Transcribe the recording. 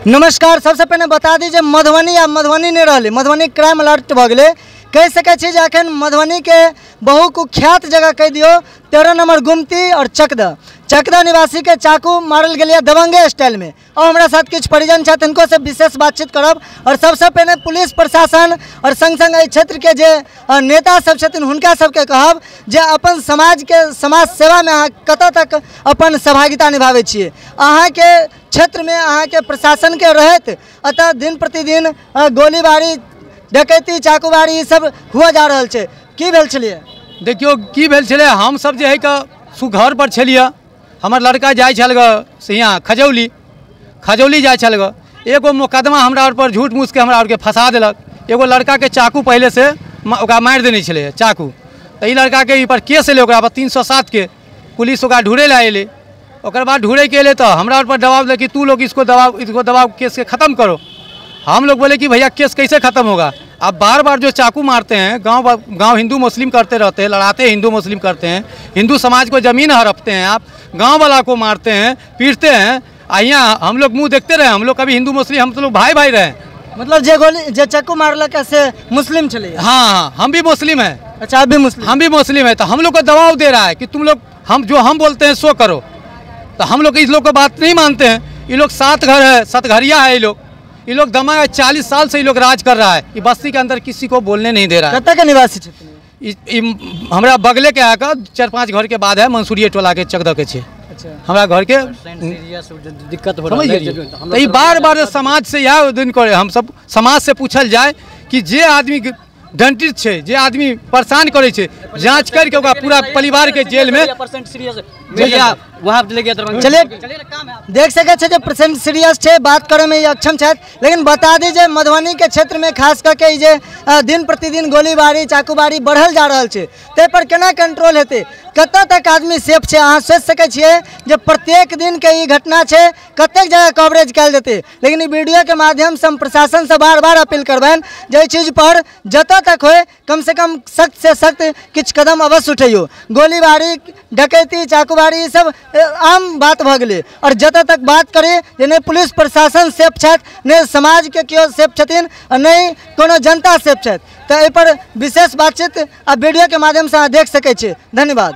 नमस्कार। सबसे पहले बता दी जे मधुबनी आ मधुबनी नहीं रहलै, मधुबनी क्राइम अलर्ट भऽ गेलै। कहि सकै छी जे अखन मधुबनी के बहुकुख्यात जगह कहि दियौ 13 नंबर गुमती और चकदह, चकदह निवासी के चाकू मारल गेलै दबंगे स्टाइल में। और हमारा साथ किछु परिजन छथि, हिनको से विशेष बातचीत करब। और सबसे पहले पुलिस प्रशासन और संग संग एहि क्षेत्र के जे नेता सब छथिन हुनका सबके कहब जे अपन समाज के समाज सेवा में अहाँ कतऽ तक अपन सहभागिता निभाबै छियै। अहाँके क्षेत्र में अहाँके प्रशासन के रहैत अतः दिन प्रतिदिन गोलीबारी, डकैती, चाकूबारी सब हुआ जा रहल छै। की भेल छलियै? देखियौ की भेल छलै, हम सब जे है के घर पर छलियै, हमर लड़का जाइ छल ग से यहाँ खजौली, खजौली जाइ छल ग। एगो मोकदमा हमरा आओर पर झूठ मूठके हमरा आओरके फंसा देलक। एगो लड़काके चाकू पहिले से ओकरा मारि देने छलै चाकू, तऽ ई लड़काके ई पर केस एलै, ओकरा पर 307 के पुलिस ओकरा ढूँढै लए अयलै। ओकर बाद ढूँढैके अयलै तऽ हमरा आओर पर दबाव देलक कि तू लोग इसको दबाव, इसको दबाव, केसके खत्म करो। हम लोग बोले कि भैया केस कैसे खत्म होगा, आप बार बार जो चाकू मारते हैं, गांव गांव हिंदू मुस्लिम करते रहते हैं, लड़ाते हैं, हिंदू मुस्लिम करते हैं, हिंदू समाज को ज़मीन हड़पते हैं, आप गांव वाला को मारते हैं, पीटते हैं। यहाँ हम लोग मुँह देखते रहे, हम लोग कभी हिंदू मुस्लिम, हम तो लोग भाई भाई रहे। मतलब जे गोली जे चाकू मारलक से मुस्लिम छलै? हाँ हाँ, हम भी मुस्लिम हैं। अच्छा, आप भी मुस्लिम? हम भी मुस्लिम हैं। तो हम लोग को दबाव दे रहा है कि तुम लोग हम जो हम बोलते हैं सो करो। तो हम लोग इस लोग को बात नहीं मानते हैं। ये लोग 7 घर है, सतघरिया है ये लोग, ये लोग दमा है, 40 साल से ये लोग राज कर रहा है। ये बस्ती के अंदर किसी को बोलने नहीं दे रहा है। कतऽ के निवासी छथिन? हमरा बगले के आके 4-5 घर के बाद है, मंसूरिये टोला के चकदह के छे। अच्छा। हमरा घर के दिक्कत हो समझ गेलियै। तो ये बार बार समाज से यह दिन करे, हम सब समाज से पूछल जाए कि जे आदमी दंडित छै, जे आदमी परेशान करै छै, जांच करके ओकरा पूरा परिवार के जेल में। चलिए, देख सकै छै जे पेशेंट सीरियस छै, बात करे में अक्षम छथि। लेकिन बता दी जे मधुबनी के क्षेत्र में खास करके जे दिन प्रतिदिन गोलीबारी, चाकूबारी बढ़ल जा रहल छै, ताहि पर केना कंट्रोल हेतै, कतऽ तक आदमी सेफ छै? अहाँ सोचि सकै छियै जे प्रत्येक दिन के ई घटना छै, कतेक जगह कवरेज कयल जेतै। लेकिन ई वीडियो के माध्यम से हम प्रशासन से बार बार अपील करबनि जे एहि चीज पर जतऽ तक होय कम से कम सख्त से सख्त किछु कदम अवश्य उठैयौ। गोलीबारी, डकैती, चाकूबारी ई सब आम बात भऽ गेलै। और जतऽ तक बात करी जे नहि पुलिस प्रशासन सेफ छथि, नहि समाजके केओ सेफ छथिन, आ नहि कोनो जनता सेफ छथि। तऽ एहिपर विशेष बातचीत आ वीडियोके माध्यमसँ अहाँ देख सकै छी। धन्यवाद।